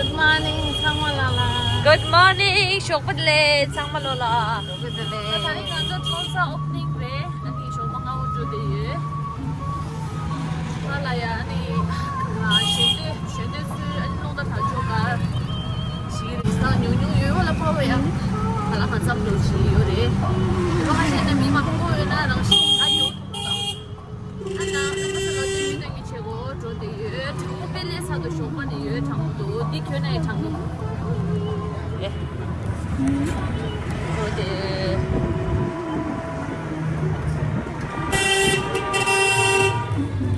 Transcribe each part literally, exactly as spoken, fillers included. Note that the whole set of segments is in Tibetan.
Good morning ཚང་མ་ལ་ལ། Good morning ཞོགས་པ་ལེ་ཚང་མ་ལོ་ལ། ཞོགས་པ་ལེ། ད་རིང་ང་ཚོ་ཁྲོམ་ས་ཨོ་པ་ནིང་རེད། ཨ་ནི་ཞོགས་པ་སྔ་བོ་འགྲོ་བསྡད་ཡོད། ང་ལ་ཡ་ཨ་ནི་ང་ཞལ་འདོན་ཞལ་འདོན་སུས་ཨ་ནི་རླུང་རྟ་དར་ལྕོག་ག་ཞིག་རེད། ས་ཉུང་ཉུང་ཡོད་པ་ལ་ཕོ་བ་ཡ་ང་ལ་ཧ་ཙམ་འགྲོ་བཞིན་ཡོད་རེད། དེ་བ་ཁ་ཤས་ནས་མི་མང་པོ་ཡོད་ན་རང་བཞིན་ད་ཡོད། ཨ་ན་ཨ་ན་ས་ལ་ཏུ་ཡུན་ནང་གི་ཆེ་གོ་འགྲོ་དེ་ཡོད། དྲང་པོ་དཔེ་ལས་ས་དུ་ཞོགས་པ་ནས་ཡོད་དྲང་པོ་འདུག་འདི་ཁྱོད་ནས་དྲང་པོ་ལེ། འགྲོ་དེ།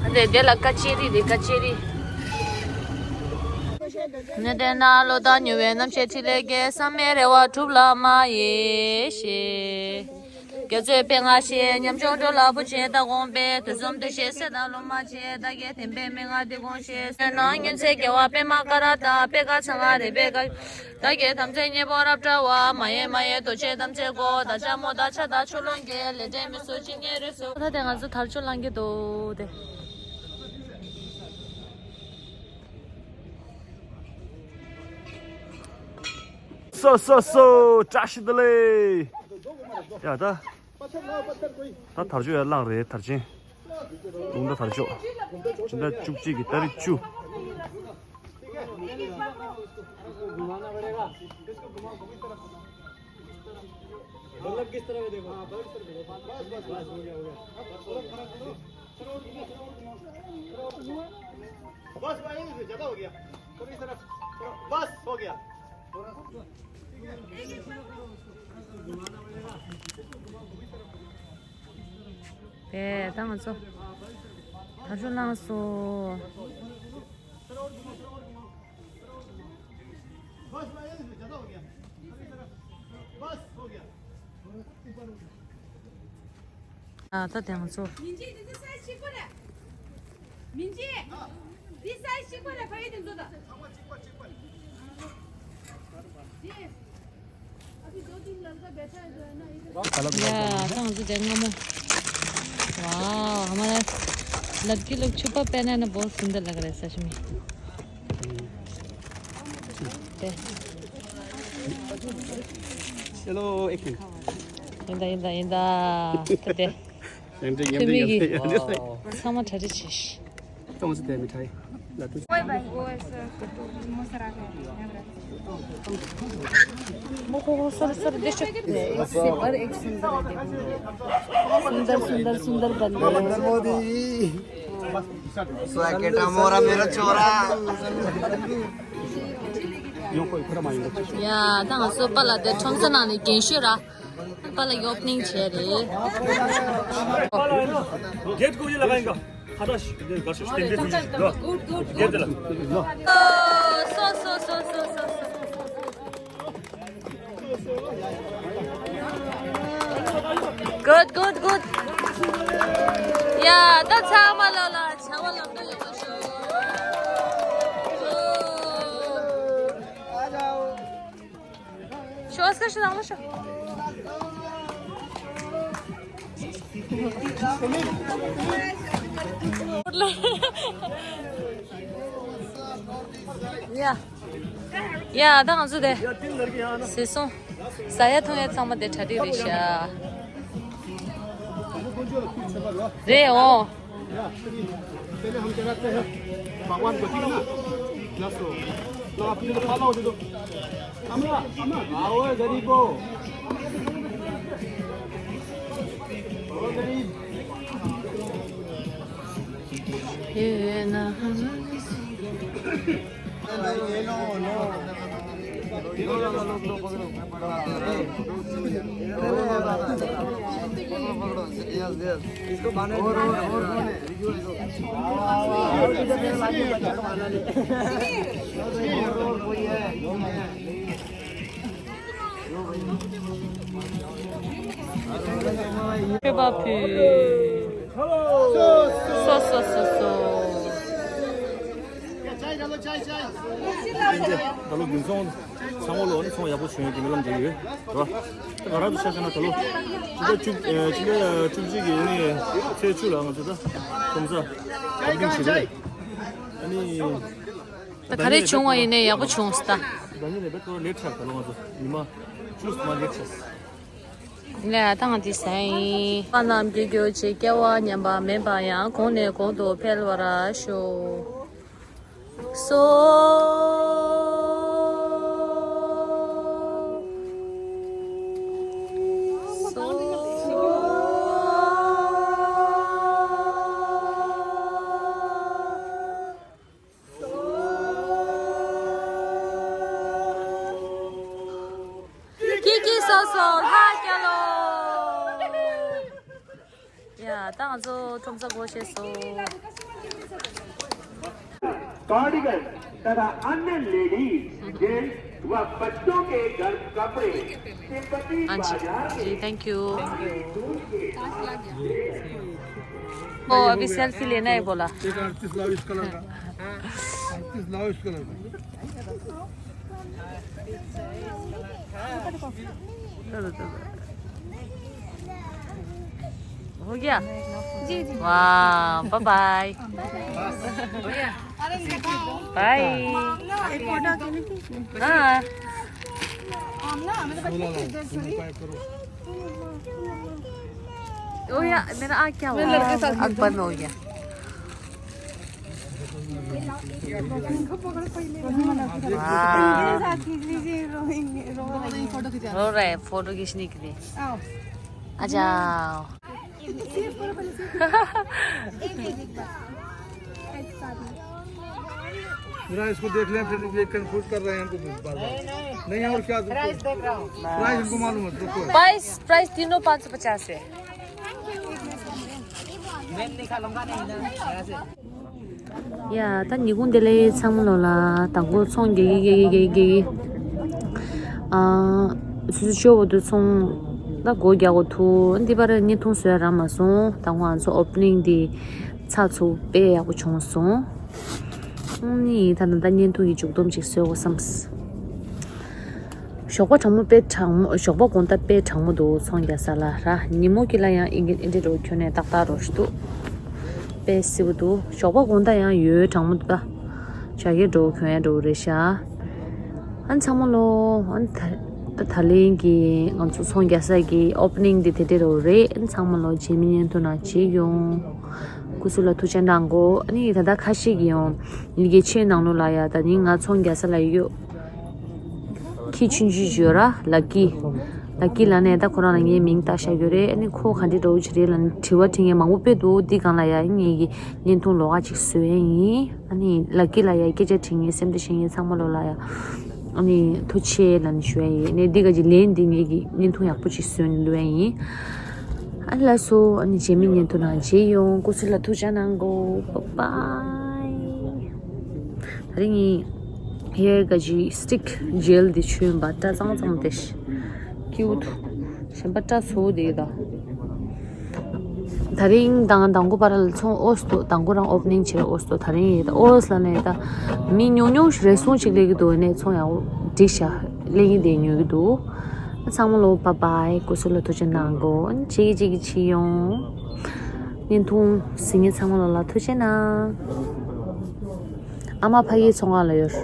ཨ་དེ་དེ་ལ་ཀ་ཅེ་རི་རེད་ཀ་ཅེ་རི། གནས་བརྟན་ན་བློ་དང་མྱུར་བའི་རྣམ་ཤེས་ཕྲིན་ལས་རྒྱས། བསམ་མེད་རེ་བ་གྲུབ་ལ་མ་ཡེ་ཤེས། རྒྱ་མཚོའི་དཔེ་ལྔ་ཤེས། ཉམ་ཆུང་འགྲོ་ལ་བུ་ཆེ་ལྟ་དགོངས་པས། དུས་གསུམ་འདུ་ཤེས་སྲས་དང་སློབ་མ་ཆེ། བདག་གིས་བསྟན་པའི་མན་ངག་འདི་དགོངས་ཤེས། བསོད་ནམས་སྨྱོན་ཚེ་དགེ་བ་པད་མ་ཀ་ར་དང་པད་དཀར་ཚང་ང་རེ་པད་དཀར། བདག་གིས་དམ་ཚིག་གཉེན་པོ་རབ་བཀྲ་བ། མ་ཡེངས་མ་ཡེངས་རྡོ་རྗེ་དམ་ཚིག་གོ། བདག་ཅག་མོ་དང་ཕྱྭ་དང་ཆོས་ལོངས་ཀྱི། ལས་འབྲས་མི་བསྲུན་ཇི་སྙེད་རིགས་སུ། ད་དེ་ང་ཚོ་དར་ལྕོག་བླང་གི་འདུག་དེ། སོ་སོ་སོ། བཀྲ་ཤིས་བདེ་ལེགས། ཡ་ད། ད་དར་ལྕོག་ཡར་བླངས་རེད་དར་ཆེན། རླུང་རྟ་དར་ལྕོག་སྤྱི་ཟླ་བཅུ་གཅིག་གི་ཏ་རིག་བཅུ། मतलब किस तरह से देखो? हाँ, बस, बस, बस, हो गया, हो गया। अब थोड़ा खड़ा करो। बस भाई, ज्यादा हो गया। थोड़ी तरफ, बस, हो गया। དེ་ད་ང་ཚོ་དར་ལྕོག་བླངས་སོང་། ཨ་ད་དེ་ང་ཚོ། या, ता हुन चाहिँ ड्याङ्गोमा। वाह, हमारा लड़की लोग छुपा पहना है ना, बहुत सुंदर लग रहा है सच में। चलो, एक मिनट। यिंदा, यिंदा, यिंदा। त त्यहाँ। ཚང་མ་གྲ་སྒྲིག་བྱས་ཤིག་ཏོང་ཙེ་དེ་མི་ཁྲའི་ལ་ཏུ། ओहो, सर, सर, देख सकते हैं। इससे बड़ एक सुंदर है, देखो। सुंदर, सुंदर, सुंदर बंदर। नरेंद्र मोदी। स्वाकेटा मोरा मेरा छोरा। यो कोई खड़ा मारेंगे। या, ད་ང་ཚོ་པཱ་ལགས་དེ་ཁྲོམ་ས་ནང་ནས་རྒན་ཤོས་ར། པཱ་ལགས་ཨོ་པ་ནིང་བྱས་རེད། गेट को ये लगाएगा। हटा, ये बस स्टैंड पे। Good, good, get good. ला। So, so, so. Good, good, good. या, ད་ཚང་མ་ལ་ལ་ཆ་བ་ལམ་དུ་ཡོང་བ་ཤོག་ཤོག་སྐད་ཤོད་དང་ལ་ཤོག་ཡ། ཡ། ད་ང་ཚོ་དེ་ཟས་སོང་། ཟ་ཡ་འཐུང་ཡ་ཚང་མ་དེ་གྲ་སྒྲིག་རེད་ཤག་རེད་འོ། पहले हम जगाते हैं भगवान को, ठीक है ना? Last row. तो अपने को पाला हो दे दो। अम्मा, अम्मा, आओ गरीबो। आओ गरीब। ये ना। ད་ལོ་རྒྱུན་ཚོང་ཚང་མ་ལོ་ནི་ཚོང་ཡག་པོ་བྱུང་ཡོད་ཀྱི་སྨོན་ལམ་འདེབས་ཡོད་རེད་བ། ད་ག་རང་དུ་ཆ་བཞག་ན་ད་ལོ་ཕྱི་ཟླ་བཅུ་ཨ་ཕྱི་ཟླ་བཅུ་གཅིག་གི་ནི་ཚེས་བཅུ་ལ་ང་ཚོ་ད་ཁྲོམ་ས་བཀའ་དྲིན་ཆེ་རེད། ཨ་ནི། ད་ག་རེ་བྱུང་བ་ཡིན་ནའི་ཡག་པོ་བྱུང་སོང་ད། ད་ནི་ལས་པ་ཐོ་ར་ལེཊ་ཆགས་ད་ལོ་ང་ཚོ་ཉི་མ་བཅུ་མ་ལེཊ་ཆགས། ལས་ད་ང་འདི་ཟ་ཡིན། པ་རྣམས་ཀྱི་རྒྱུ་བྱེད་སྐལ་བ་ཉམས་པ་མེད་པ་ཡང་གོང་ནས་གོང་དུ་འཕེལ་བར་ཤོག་སོ། ཀི་ཀི་སོ་སོ་ལྷ་སྐྱ་ལོ། ཡ་ད་ང་ཚོ་ཁྲོམ་ས་སྒོ་ཕྱེ་སོང་། कार्डिगन तथा अन्य लेडीज जेंट्स व बच्चों के गर्म कपड़े तिब्बती बाजार में। जी, थैंक यू। ओ, अभी सेल्फी लेना है बोला। एक अड़तीस लाओ इस कलर का। अड़तीस लाओ इस कलर का। चलो, चलो। हो गया? जी, जी। वाह, बाय बाय। अरे, बाय। एक फोटो के लिए। हाँ। ओ यार, मेरा आ क्या हुआ? अब बंद हो गया। वाह। रो रहा है फोटो खींचने के लिए। आ जाओ। जरा इसको देख लें, फिर ये कंफ्यूज कर रहे हैं हमको बार बार। नहीं, और क्या? प्राइस देख रहा हूँ। प्राइस हमको मालूम है, रुको। प्राइस, प्राइस तीनों पाँच सौ पचास है। ཡ་ད་ཉིན་གུང་བདེ་ལེགས་ཚང་མ་ལོ་ལ། དང་པོ་ཚོང་རྒྱག་གི་རྒྱག་གི་རྒྱག་གི་རྒྱག་གི། ཨ། སོ་སོ་ཤོ་བོ་དུ་ཚོང་ད་སྒོ་རྒྱག་གོ་ཐུག་འདི་པར་བརྙན་ཐུང་བཟོས་རག་མ་སོང་། ད་ཁོ་ང་ཚོ་ཨོ་པ་ནིང་འདི་ཚགས་ཚུད་དཔེ་ཡག་པོ་བྱུང་སོང་། ཨ་ནི་ད་ད་ད་བརྙན་ཐུང་གི་མཇུག་སྡོམ་ཅིག་བཟོས་གོ་བསམས། ཞོགས་པ་གྲང་མོ་དཔེ་གྲང་མོ། ཞོགས་པ་དགོང་དག་དཔེ་གྲང་མོ་འདུག་ཚོང་རྒྱག་ས་ལ་ར། ཉིན་མོ་གི་ལ་ཡང་ཨིན་ཨིན་འདྲེ་འགྲོ་ཁྱོན་ནས་ཏག་ཏག་རོ་ཞིག་འདུག་དཔེ་བསིལ་པོ་འདུག་ཞོགས་པ་དགོང་དག་ཡང་ཡོད་གྲང་མོ་འདུག་ད་བྱ་རྒྱལ་འགྲོ་ཁྱོན་ཡང་འགྲོ་རེད་ཤག་ཨ་ཚང་མ་ལོ། ཨ་ད་ད་ལན་གྱི་ང་ཚོ་ཚོང་རྒྱག་ས་གི་ཨོ་པ་ནིང་འདི་དེ་འདྲ་རོ་རེད། ཨ་ཚང་མ་ལོ་རྗེས་མའི་བརྙན་ཐུང་ནང་མཇལ་ཡོང་། སྐུ་གཟུགས་ལ་ཐུགས་ཆེ་གནང་གོ་ཨ་ནི་ད་ལྟ་ཁ་ཤས་ཀྱིས་ཡང་ཡི་གེ་ཆེ་ནང་ལོ་ལ་ཡ་ད་ནི་ང་ཚོང་རྒྱག་ས་ལ་ཡོད། ཁྱི་ཆུང་ཆུང་ཡོད་ར། ལ་ཀི། ལ་ཀི་ལ་ནས་ད་ཁོ་རང་ལ་ངའི་མིང་བཏགས་བཞག་ཡོད་རེད། ཨ་ནི་ཁོ་ག་འདྲི་འདྲ་བོ་བྱེད་རེད་ལ་ནི་དྲི་བ་དྲི་མཁན་མང་པོ་དཔེ་འདུག་འདི་སྒང་ལ་ཡ་ངེད་ཀྱི་བརྙན་ཐུང་ལོགས་ཀ་ཅིག་བཟོ་ཡས་ཡིན། ཨ་ནི་ལ་ཀི་ལ་ཡ་སྐད་ཆ་དྲི་མཁན་སེམས་ཁྲལ་བྱེད་མཁན་ཚང་མ་ལོ་ལ་ཡ་ཨ་ནི་ཐུགས་རྗེ་ཆེ་ལ་ནི་ཞུ་ཡས་ཡིན། ཨ་ནི་འདི་ག་ཅིག་ལན་འདི་ངེད་ཀྱི་བརྙན་ཐུང་ཡག་པོ་ཅིག་བཟོས་ནས་བླུག་ཡས་ཡིན། ཨ་ནི་ལགས་སོ། ཨ་ནི་རྗེས་མའི་བརྙན་ཐུང་ནང་མཇལ་ཡོང་། སྐུ་གཟུགས་ལ་ཐུགས་ཆེ་གནང་གོ Bye bye། ད་རིང་ངའི་ཧེར་ག་ཅི་སི་ཊིག་ཇེལ་འདི་མཆོད་འབའ་སྐྲ་གཙང་གཙང་དེ་ཀིའུ་ཊི། གཞན་པ་སྐྲ་ཚོ་དེ་ད། ད་རིང་དང་དང་པོ་པར་ལ་ཚོང་ཨོས་ཏོ་དང་པོ་རང་ཨོ་པ་ནིང་བྱེད་ཨོས་ཏོ། ད་རིང་ཡིན་ད་ཨོས་ལ་ནས་ད་མི་ཉུང་ཉུང་རེ་ཟུང་ཅིག་སླེབས་ཀྱི་འདུག་ནས་ཚོང་ཡག་པོ་འགྲིག་ཤག་སླེབས་ཀྱི་འདུག་ཉོ་གི་འདུག་ཚང་མ་ལོ་Bye bye། སྐུ་གཟུགས་ལ་ཐུགས་ཆེ་གནང་གོ་ཅིག་ཅིག་གི་ཕྱི་ཡོང་། བརྙན་ཐུང་གཟིགས་མཁན་ཚང་མ་ལོ་ལ་ཐུགས་ཆེ་གནང་། ཨ་མ་ཕ་གིའི་ཚོང་ཁང་ལ་ཡོད།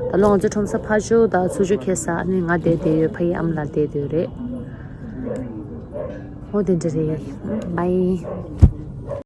ད་ལོ་ང་ཚོ་ཁྲོམ་ས་ཕར་ཕྱོགས་དང་ཚུར་ཕྱོགས་ཁེལ་ས་ནི་ང་བསྡད་བསྡད་ཡོད། ཕ་གིའི་ཨ་མ་ལགས་བསྡད་བསྡད་ཡོད་རེད། འོ་དེ་འདྲ་རེད། Bye།